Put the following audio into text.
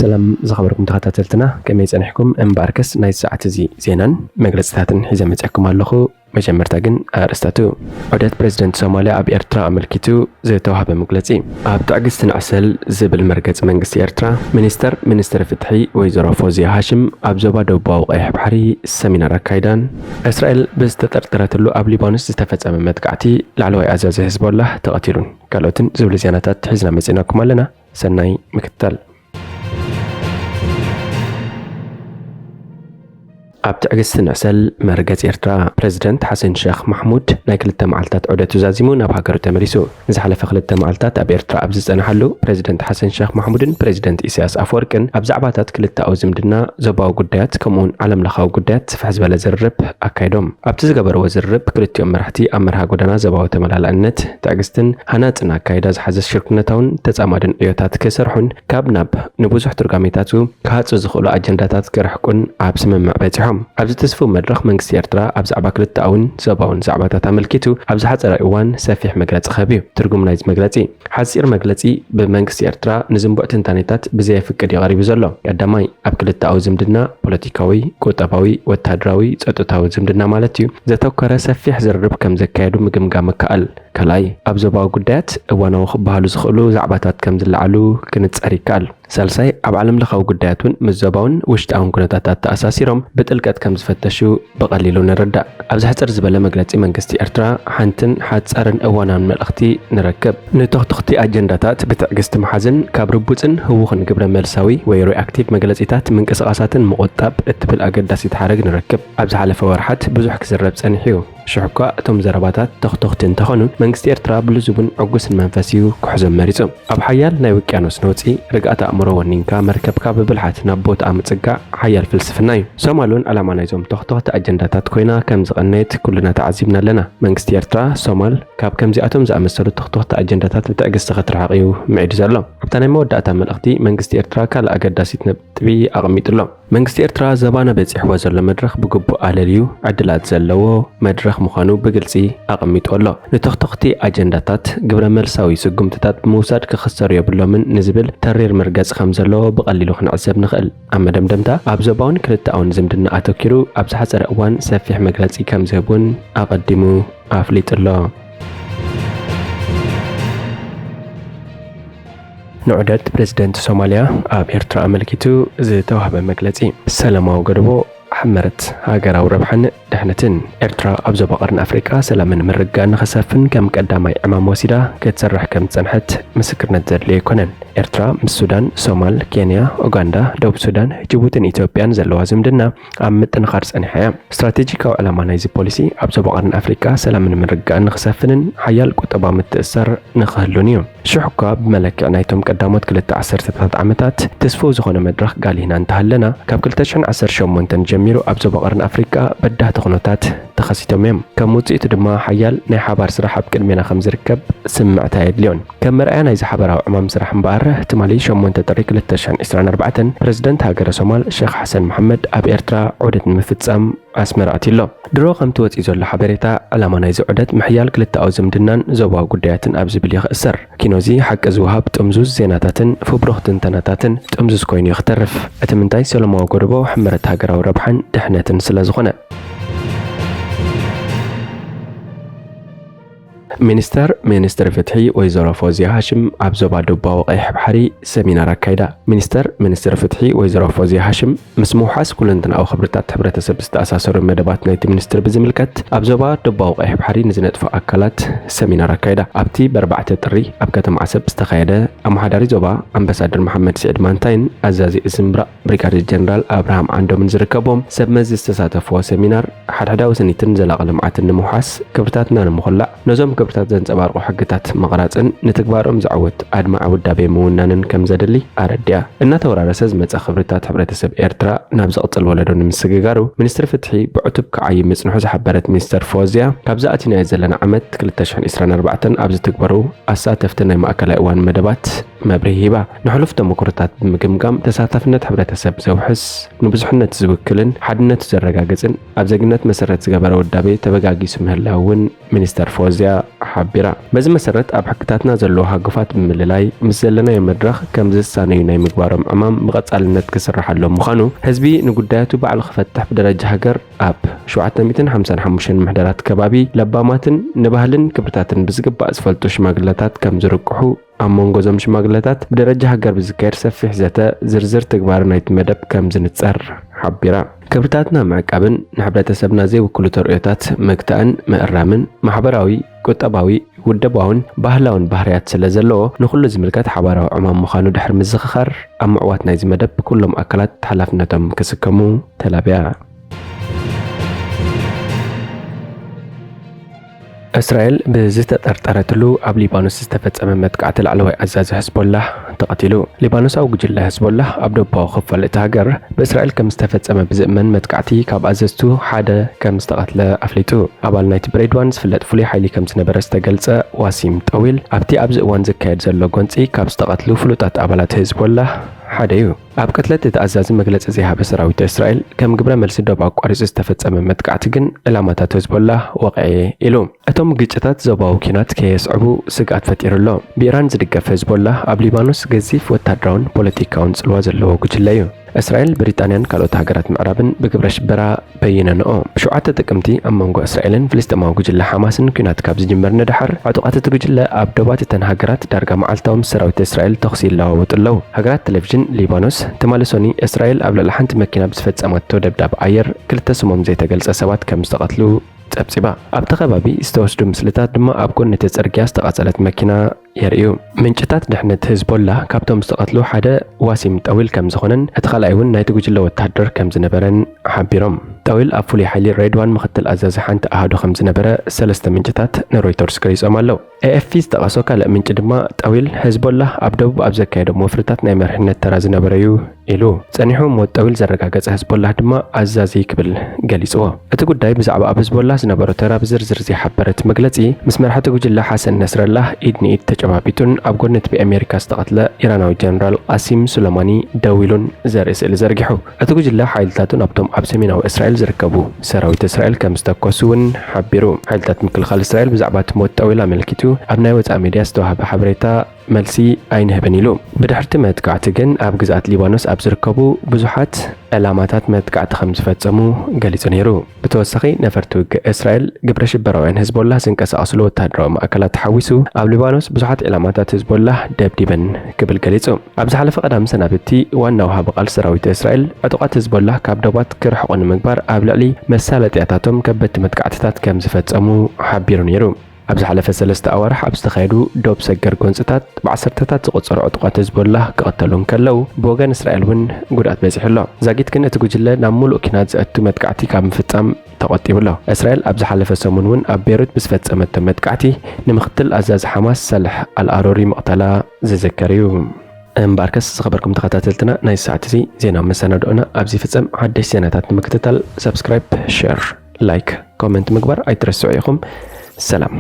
ሰላም ዝኸበርኩም ተኸታተልትና፣ ከመይ ጸኒሕኩም? እምበኣርከስ ናይ ሰዓት እዚ ዜናን መግለጽታትን ሒዘ መጺኣኩም ኣለኹ። መጀመርታ ግን ኣርእስታቱ። ዑደት ፕሬዝደንት ሶማልያ ኣብ ኤርትራ ኣመልኪቱ ዝተዋህበ መግለጺ። ኣብ ትዕግስቲ ንዕሰል ዝብል መርገጺ መንግስቲ ኤርትራ፣ ሚኒስተር ሚኒስትሪ ፍትሒ ወይዘሮ ፎዝያ ሃሽም ኣብ ዞባ ደቡባዊ ቀይሕ ባሕሪ ሰሚናር ኣካይዳን፣ እስራኤል ብዝተጠርጠረትሉ ኣብ ሊባኖስ ዝተፈጸመ መጥቃዕቲ ላዕለዋይ ኣዛዚ ሒዝቦላህ ተቐቲሉን ካልኦትን ዝብሉ ዜናታት ሒዝና መጺእናኩም ኣለና። ሰናይ ምክትታል። ኣብ ትዕግስቲ ንዕሰል መርገጽ ኤርትራ፣ ፕሬዝደንት ሓሰን ሸኽ ማሕሙድ ናይ ክልተ መዓልታት ዑደቱ ዛዚሙ ናብ ሃገሩ ተመሊሱ። ንዝሓለፈ ክልተ መዓልታት ኣብ ኤርትራ ኣብ ዝጸንሓሉ፣ ፕሬዝደንት ሓሰን ሸኽ ማሕሙድን ፕሬዝደንት ኢሳያስ ኣፈወርቅን ኣብ ዛዕባታት ክልተኣዊ ዝምድና፣ ዞባዊ ጉዳያት፣ ከምኡውን ዓለምለኻዊ ጉዳያት ስፍሕ ዝበለ ዝርርብ ኣካይዶም። ኣብቲ ዝገበርዎ ዝርርብ፣ ክልቲኦም መራሕቲ ኣብ መርሃ ጎደና ዞባዊ ተመላላእነት፣ ትዕግስትን ሃናጽን ኣካይዳ ዝሓዘ ሽርክነታውን ተጻማድን ዕዮታት ክሰርሑን ካብ ናብ ንብዙሕ ትርጓሜታቱ ክሃጹ ዝኽእሉ ኣጀንዳታት ክርሕቁን ኣብ ስምምዕ በጺሖም። ኣብዚ ትስፉው መድረኽ መንግስቲ ኤርትራ ኣብ ዛዕባ ክልተኣውን ዞባውን ዛዕባታት ኣመልኪቱ ኣብ ዝሓጸረ እዋን ሰፊሕ መግለጺ ክህብ እዩ። ትርጉም ናይዚ መግለጺ። ሓጺር መግለጺ ብመንግስቲ ኤርትራ ንዝንቡዕ ትንታኔታት ብዘየፍቅድ እዩ ቀሪቡ ዘሎ። ቀዳማይ፣ ኣብ ክልተኣዊ ዝምድና ፖለቲካዊ፣ ቁጠባዊ፣ ወተሃደራዊ፣ ጸጥታዊ ዝምድና ማለት እዩ፣ ዘተኮረ ሰፊሕ ዝርርብ ከም ዘካየዱ ምግምጋም ይከኣል። ካልኣይ፣ ኣብ ዞባዊ ጉዳያት እዋናዊ ክበሃሉ ዝኽእሉ ዛዕባታት ከም ዝለዓሉ ክንጸር ይከኣል። ሳልሳይ፣ ኣብ ዓለም ለኻዊ ጉዳያት እውን ምስ ዞባውን ውሽጣውን ኩነታታት ተኣሳሲሮም ብጥልቀት ከም ዝፈተሹ ብቐሊሉ ንርዳእ። ኣብዚ ሕጽር ዝበለ መግለጺ መንግስቲ ኤርትራ ሓንትን ሓጻርን እዋናውን መልእኽቲ ንረክብ። ንተኽተኽቲ ኣጀንዳታት ብትዕግስቲ ምሓዝን ካብ ርቡጽን ህዉኽን ግብረ መልሳዊ ወይ ሪኣክቲቭ መግለጺታት ምንቅስቓሳትን ምቑጣብ እትብል ኣገዳሲት ሓረግ ንረክብ። ኣብ ዝሓለፈ ወርሓት ብዙሕ ክዝረብ ጸኒሑ እዩ። ሽሕ እኳ እቶም ዘረባታት ተኽተኽቲ እንተኾኑ፣ መንግስቲ ኤርትራ ብልዙብን ዕጉስን መንፈስ እዩ ክሕዞም መሪጹ። ኣብ ሓያል ናይ ውቅያኖስ ነውጺ፣ ርግኣት ኣእምሮ ወኒንካ መርከብካ ብብልሓት ናብ ቦታኣ ምጽጋዕ ሓያል ፍልስፍና እዩ። ሶማል እውን ዕላማ ናይዞም ተኽተኽቲ ኣጀንዳታት ኮይና ከም ዝቐነየት ኩልና ተዓዚብና ኣለና። መንግስቲ ኤርትራ፣ ሶማል ካብ ከምዚኣቶም ዝኣመሰሉ ተኽተኽቲ ኣጀንዳታት ብትዕግስቲ ክትርሕቕ እዩ ምዒዱ ዘሎ። ኣብታ ናይ መወዳእታ መልእኽቲ፣ መንግስቲ ኤርትራ ካልእ ኣገዳሲት ነጥቢ ኣቐሚጡ ኣሎ። መንግስቲ ኤርትራ ዘባና በጺሕዎ ዘሎ መድረኽ ብግቡእ ኣለልዩ ዕድላት ዘለዎ መድረኽ ምዃኑ ብግልጺ ኣቐሚጡ ኣሎ። ንተኽተኽቲ ኣጀንዳታት ግብረ መልሳዊ ስጉምትታት ብምውሳድ ክኽሰሩ የብሎምን ንዝብል ተሪር መርገጺ ከም ዘለዎ ብቐሊሉ ክንዕዘብ ንኽእል። ኣብ መደምደምታ፣ ኣብ ዞባውን ክልተኣውን ዝምድና ኣተኲሩ ኣብ ዝሓጸረ እዋን ሰፊሕ መግለጺ ከም ዝህብ እውን ኣቐዲሙ ኣፍሊጡ ኣሎ። ንዑደት ፕሬዝደንት ሶማልያ ኣብ ኤርትራ ኣመልኪቱ ዝተዋህበ መግለጺ። ሰላማዊ ጎደቦ ሕመረት ሃገራዊ ረብሓን ድሕነትን። ኤርትራ ኣብ ዞባ ቀርኒ ኣፍሪቃ ሰላምን ምርግጋእን ንኸሰፍን ከም ቀዳማይ ዕማም ወሲዳ ክትሰርሕ ከም ዝጸንሐት ምስክርነት ዘድልዮ ኣይኮነን። ኤርትራ ምስ ሱዳን፣ ሶማል፣ ኬንያ፣ ኡጋንዳ፣ ደቡብ ሱዳን፣ ጅቡትን ኢትዮጵያን ዘለዋ ዝምድና ኣብ ምጥንኻር ጸኒሓ እያ። ስትራቴጂካዊ ዕላማ ናይዚ ፖሊሲ ኣብ ዞባ ቀርኒ ኣፍሪቃ ሰላምን ምርግጋእን ንኽሰፍንን ሓያል ቁጠባዊ ምትእስሳር ንኽህሉን እዩ። ሽሕ እኳ ብመለክዒ ናይቶም ቀዳሞት ክልተ ዓሰርተታት ዓመታት ትስፉው ዝኾነ መድረኽ ጋሊህና እንተሃለና፣ ካብ ክልተ ሽሕን ዓሰርተ ሸሞንተን ጀሚሩ ኣብ ዞባ ቀርኒ ኣፍሪቃ በዳህቲ ኩነታት ተኸሲቶም እዮም። ከም ውጽኢቱ ድማ ሓያል ናይ ሓባር ስራሕ ኣብ ቅድሜና ከም ዝርከብ ስምዕታ የድልዮን። ከም መርኣያ ናይዚ ሓባራዊ ዕማም ስራሕ እምበኣር፣ ትማሊ ሸሞንተ ጥሪ ክልተ ሽሕን ዕስራን ኣርባዕተን ፕረዚደንት ሃገረ ሶማል ሸኽ ሓሰን መሓመድ ኣብ ኤርትራ ዑደት ንምፍጻም ኣስመራ ኣትዩ ኣሎ። ድሮ ከምቲ ወጺኡ ዘሎ ሓበሬታ፣ ዕላማ ናይዚ ዑደት ምሕያል ክልተኣዊ ዝምድናን ዞባዊ ጉዳያትን ኣብ ዝብል እዩ ክእሰር። ኪኖዚ ሓቂ ዝወሃብ ጥምዙዝ ዜናታትን ፍብሩኽ ትንተናታትን ጥምዙዝ ኮይኑ እዩ ክተርፍ። እቲ ምንታይ ሰለማዊ ጎደቦ ሕመረት ሃገራዊ ረብሓን ድሕነትን ስለ ዝኾነ። ሚኒስተር ሚኒስትሪ ፍትሒ ወይዘሮ ፎዝያ ሃሽም ኣብ ዞባ ደቡባዊ ቀይሕ ባሕሪ ሰሚናር ኣካይዳ። ሚኒስተር ሚኒስትሪ ፍትሒ ወይዘሮ ፎዝያ ሃሽም ምስ ምውሓስ ኩለንትናዊ ክብርታት ሕብረተሰብ ዝተኣሳሰሩ መደባት ናይቲ ሚኒስትሪ ብዝምልከት ኣብ ዞባ ደቡባዊ ቀይሕ ባሕሪ ንዝነጥፉ ኣካላት ሰሚናር ኣካይዳ። ኣብቲ ብኣርባዕተ ጥሪ ኣብ ከተማ ዓሰብ ዝተኻየደ ኣመሓዳሪ ዞባ ኣምባሳደር መሓመድ ስዒድ ማንታይን ኣዛዚ እዝምብራቕ ብሪጋዴር ጀነራል ኣብርሃም ዓንዶምን ዝርከቦም ሰብ መዚ ዝተሳተፍዎ ሰሚናር፣ ሓድሕዳዊ ስኒትን ዘላቒ ልምዓትን ንምውሓስ፣ ክብርታትና ንምኹላዕ፣ ነዞም ክብርታት ዘንጸባርቑ ሕግታት ምቕራጽን ንትግባሮም ዘዐውት ኣድማዒ ውዳቤ ምውናንን ከም ዘድሊ ኣረዲኣ። እናተወራረሰ ዝመጸ ክብርታት ሕብረተሰብ ኤርትራ ናብ ዝቕጽል ወለዶ ንምስግጋሩ፣ ሚኒስትሪ ፍትሒ ብዕቱብ ክዓዪ ምጽንሑ ዝሓበረት ሚኒስተር ፎዝያ፣ ካብዚ ኣቲናዮ ዘለና ዓመት ክልተ ሽሕን ዕስራን ኣርባዕተን ኣብ ዝትግበሩ ኣሳተፍቲ ናይ ማእከላይ እዋን መደባት፣ መብርሂ ሂባ። ንሕሉፍ ተመኩሮታት ብምግምጋም፣ ተሳታፍነት ሕብረተሰብ ዘውሕስ፣ ንብዙሕነት ዝውክልን ሓድነቱ ዘረጋግጽን ኣብ ዜግነት መሰረት ዝገበረ ውዳቤ ተበጋጊሱ ምህላው እውን ሚኒስተር ፎዝያ ሓቢራ። በዚ መሰረት፣ ኣብ ሕግታትና ዘለዉ ሃጉፋት ብምልላይ፣ ምስ ዘለናዮ መድረኽ ከም ዝሳነዩ ናይ ምግባሮም ዕማም ብቐጻልነት ክስርሓሎም ምዃኑ፣ ህዝቢ ንጉዳያቱ ባዕሉ ክፈትሕ ብደረጃ ሃገር ኣብ ሸውዓተ ሚእትን ሓምሳን ሓሙሽተን ምሕደራት ከባቢ ለባማትን ንባህልን ክብርታትን ብዝግባእ ዝፈልጡ ሽማግለታት ከም ዝርቅሑ፣ ኣብ መንጎ እዞም ሽማግለታት ብደረጃ ሃገር ብዝካየድ ሰፊሕ ዘተ ዝርዝር ትግባረ ናይቲ መደብ ከም ዝንጸር ሓቢራ። ክብርታትና ምዕቃብን ንሕብረተሰብና ዘይውክሉ ተርእዮታት ምግታእን ምእራምን ማሕበራዊ፣ ቁጠባዊ፣ ውደባውን ባህላውን ባህርያት ስለ ዘለዎ፣ ንኹሉ ዝምልከት ሓባራዊ ዕማም ምዃኑ ድሕሪ ምዝኽኻር፣ ኣብ ምዕዋት ናይዚ መደብ ኩሎም ኣካላት ሓላፍነቶም ክስከሙ ተላብያ። እስራኤል ብዝተጠርጠረትሉ ኣብ ሊባኖስ ዝተፈጸመ መጥቃዕቲ ላዕለዋይ ኣዛዚ ሕዝቦላህ ተቐቲሉ። ሊባኖሳዊ ጉጅለ ሕዝቦላህ ኣብ ደቡባዊ ክፋል እታ ሃገር ብእስራኤል ከም ዝተፈጸመ ብዝእመን መጥቃዕቲ ካብ ኣዘዝቱ ሓደ ከም ዝተቐትለ ኣፍሊጡ። ኣባል ናይቲ ብሬድዋን ዝፍለጥ ፍሉይ ሓይሊ ከም ዝነበረ ዝተገልጸ ዋሲም ጠዊል፣ ኣብቲ ኣብዚ እዋን ዝካየድ ዘሎ ጎንጺ ካብ ዝተቐትሉ ፍሉጣት ኣባላት ሕዝቦላህ ሓደ እዩ። ኣብ ቅትለት እቲ ኣዛዚ መግለጺ ዘይሃበ ሰራዊት እስራኤል፣ ከም ግብረ መልሲ ዶብ ኣቋሪጹ ዝተፈጸመ መጥቃዕቲ ግን ዕላማታት ሕዝቦላህ ወቕዐ ኢሉ። እቶም ግጭታት ዞባዊ ኲናት ከየስዕቡ ስግኣት ፈጢሩ ኣሎ። ብኢራን ዝድገፍ ሕዝቦላህ ኣብ ሊባኖስ ገዚፍ ወታደራውን ፖለቲካውን ጽልዋ ዘለዎ ጉጅለ እዩ። እስራኤል፣ ብሪጣንያን ካልኦት ሃገራት ምዕራብን ብግብረ ሽበራ በይነንኦ። ብሸውዓተ ጥቅምቲ ኣብ መንጎ እስራኤልን ፍልስጤማዊ ጉጅለ ሓማስን ኲናት ካብ ዝጅመር ንደሓር፣ ዕጡቓት እቲ ጉጅለ ኣብ ዶባት እተን ሃገራት ዳርጋ መዓልታዊ ምስ ሰራዊት እስራኤል ተኹሲ ይለዋወጡ ኣለዉ። ሃገራት ቴሌቪዥን ሊባኖስ ትማሊ ሰኑይ እስራኤል ኣብ ልዕሊ ሓንቲ መኪና ብዝፈጸመቶ ደብዳብ ኣየር ክልተ ስሞም ዘይተገልጸ ሰባት ከም ዝተቐትሉ ጸብጺባ። ኣብቲ ከባቢ ዝተወስዱ ምስልታት ድማ ኣብ ጎኒ እቲ ጽርግያ ዝተቓጸለት መኪና የርእዩ። ምንጭታት ድሕነት ህዝቦላህ ካብቶም ዝተቐትሉ ሓደ ዋሲም ጠዊል ከም ዝኾነን እቲ ካልኣይ እውን ናይቲ ጉጅለ ወታደር ከም ዝነበረን ሓቢሮም። ጠዊል ኣብ ፍሉይ ሓይሊ ሬድዋን ምኽትል ኣዛዚ ሓንቲ ኣሃዱ ከም ዝነበረ ሰለስተ ምንጭታት ንሮይተርስ ገሊጾም ኣለዉ። ኤ ኤፍ ፒ ዝጠቐሶ ካልእ ምንጪ ድማ ጠዊል ህዝቦላህ ኣብ ደቡብ ኣብ ዘካየዶም ወፍርታት ናይ መሪሕነት ተራ ዝነበረ እዩ ኢሉ። ጸኒሑ ሞት ጠዊል ዘረጋገጸ ህዝቦላህ ድማ ኣዛዚ ክብል ገሊጽዎ። እቲ ጉዳይ ብዛዕባ ኣብ ህዝቦላህ ዝነበሮ ተራ ብዝርዝር ዘይሓበረ እቲ መግለጺ፣ ምስ መራሕቲ ጉጅለ ሓሰን ነስረላህ ኢድ ንኢድ ተጨባቢጡን ኣብ ጎኒ እቲ ብኣሜሪካ ዝተቐትለ ኢራናዊ ጀነራል ቃሲም ሱለማኒ ደው ኢሉን ዘርኢ ስእሊ ዘርጊሑ። እቲ ጉጅለ ሓይልታቱ ናብቶም ኣብ ሰሜናዊ እስራኤል ዝርከቡ ሰራዊት እስራኤል ከም ዝተኮሱ እውን ሓቢሩ። ሓይልታት ምክልኻል እስራኤል ብዛዕባ እቲ ሞት ጠዊል ኣመልኪቱ ኣብ ናይ ወጻኢ ሚድያ ዝተዋህበ ሓበሬታ መልሲ ኣይንህብን ኢሉ። ብድሕርቲ መጥቃዕቲ ግን ኣብ ግዝኣት ሊባኖስ ኣብ ዝርከቡ ብዙሓት ዕላማታት መጥቃዕቲ ከም ዝፈጸሙ ገሊጹ ነይሩ። ብተወሳኺ፣ ነፈርቲ ውግእ እስራኤል ግብረ ሽበራውያን ህዝቦላህ ዝንቀሳቐስሉ ወታደራዊ ማእከላት ተሓዊሱ ኣብ ሊባኖስ ብዙሓት ዕላማታት ህዝቦላህ ደብዲበን ክብል ገሊጹ። ኣብ ዝሓለፈ ቀዳም ሰናብቲ ዋና ወሃቢ ቃል ሰራዊት እስራኤል ዕጡቓት ህዝቦላህ ካብ ዶባት ክርሕቑ ንምግባር ኣብ ልዕሊ መሳለጥያታቶም ከበድቲ መጥቃዕትታት ከም ዝፈጸሙ ሓቢሩ ነይሩ። ኣብ ዝሓለፈ ሰለስተ ኣዋርሕ ኣብ ዝተኻየዱ ዶብ ሰገር ጎንጽታት ብዓሰርተታት ዝቑጸሩ ዕጡቓት ህዝቦላህ ክቕተሉ እንከለዉ፣ ብወገን እስራኤል እውን ጉድኣት በጺሑ ኣሎ። ዛጊት ግን እቲ ጉጅለ ናብ ምሉእ ኲናት ዘእቱ መጥቃዕቲ ካብ ምፍጻም ተቖጢቡ ኣሎ። እስራኤል ኣብ ዝሓለፈ ሰሙን እውን ኣብ ቤይሩት ብዝፈጸመቶ መጥቃዕቲ ንምኽትል ኣዛዚ ሓማስ ሳልሕ ኣልኣሮሪ ምቕታላ ዝዝከር እዩ። እምበኣርከስ ዝኸበርኩም ተኸታተልትና፣ ናይ ሰዓት እዚ ዜና መሰናድኦና ኣብዚ ይፍጸም። ሓደሽ ዜናታት ንምክትታል ሳብስክራይብ፣ ሸር፣ ላይክ፣ ኮመንት ምግባር ኣይትረስዑ ኢኹም። ሰላም።